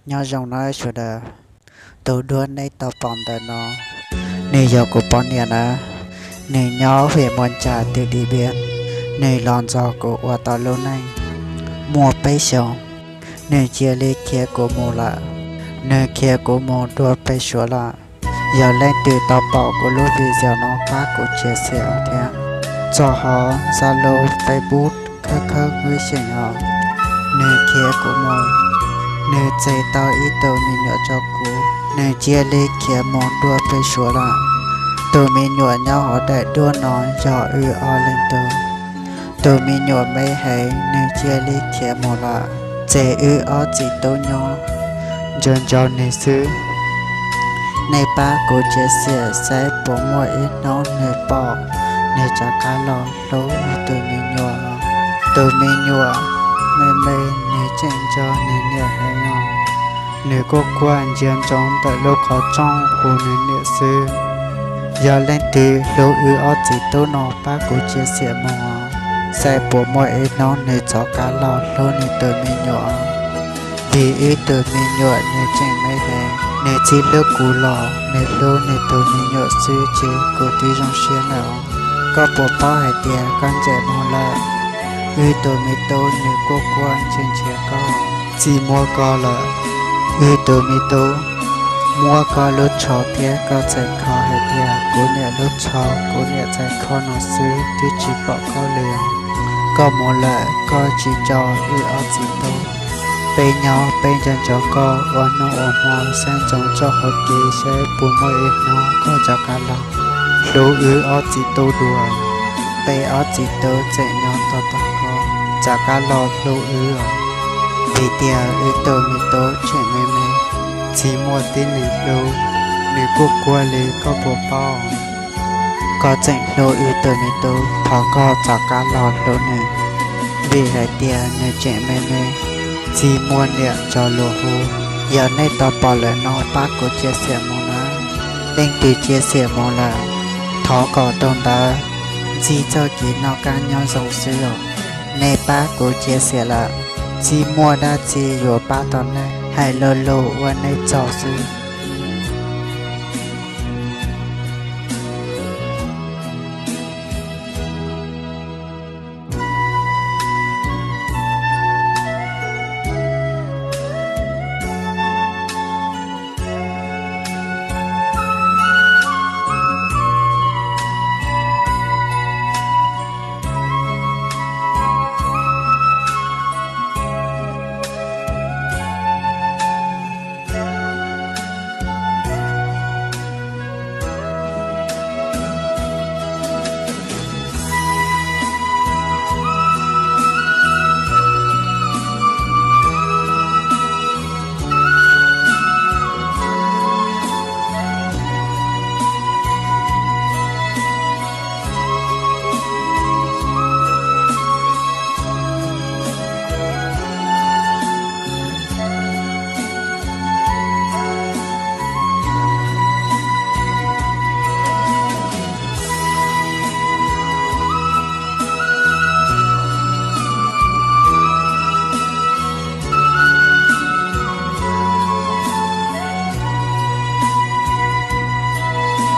Nyob zoo nawb sawv daws, tus duab nej tau pom ntawm no, nws yog kuv poj niam nawb. Nws nyob hwm Muas Cas tim Dim Npiab. Nws los ntxov kuv ua tau lub neej muaj peb xyoos, nws cia li khiav kuv mus lawm. Nws khiav kuv mus dua pem Suav lawm. Yog leej twg tau pom kuv lub video no pab kuv share thiab, txog hauv Zalo, Facebook khawb khawb kuv xyeem os. Nws khiav kuv mus, nws txais tau ib tug me nyuam rau kuv, nws cia li khiav mus dua pem Suav lawm. Tus me nyuam nyob hauv daim duab no yog wb ob leeg tug. Tus me nyuam me heev, nws cia li khiav mus lawm, ces wb ob txiv tub nyob nco nco nws xwb. Nej pab kuv share saib puas muaj ib hnub nws pom, nws rov qab los hlub tus me nyuam. Tus me nyuam me me, nws tseem nco nws niam heev no. Nws kuj quaj ntsia ntsoov ntawm lub qhov rooj hu nws niam xwb. Yog leej twg hlub wb ob txiv tub no pab kuv share mus, saib puas muaj ib hnub nws rov qab los hlub nws tus me nyuam. Vim wb tus me nyuam nws tseem me heev, nws tsis hlub kuv los nws hlub nws tus me nyuam xwb ces kuv twb zoo siab lawm. Koj puas paub hais tias koj ntsem mus lawm, wb tus me tub nws kuj quaj ntsia ntsia koj, tsis muaj koj lawm. Wb tus me tub muab koj lub tsho thiab koj txhais kho hais tias kuv niam lub tsho, kuv niam txhais kho no xwb twb tsis pom koj li. Koj mus lawm koj tsis nco wb ob txiv tub. Peb nyob peb nco ntsoov koj ua hnub ua hmo, saib ntsoov txoj hauv kev saib puas muaj ib hnub koj rov qab los hlub wb ob txiv tub dua. Peb ob txiv tub tseem nyob tos tos koj rov qab los hlub wb os. Vim tias wb tus me tub tseem me me, tsis muaj tib neeg hlub, nws kuj quaj li koj puas paub. Koj tseem hlub wb tus me tub, thov koj rov qab los hlub nws, vim hais tias nws tseem me me, tsis muaj niam nrog luag hu. Yog nej tau pom lawm no pab kuv share mus na. Leej twg share mus lawm, thov kom tus ntawd ntsib txoj kev noj qab nyob zoo xwb os. Nej pab kuv share lawm, tsis muaj dab tsi yuav pab tau nej, hais lus lus ua nej tsaug xwb.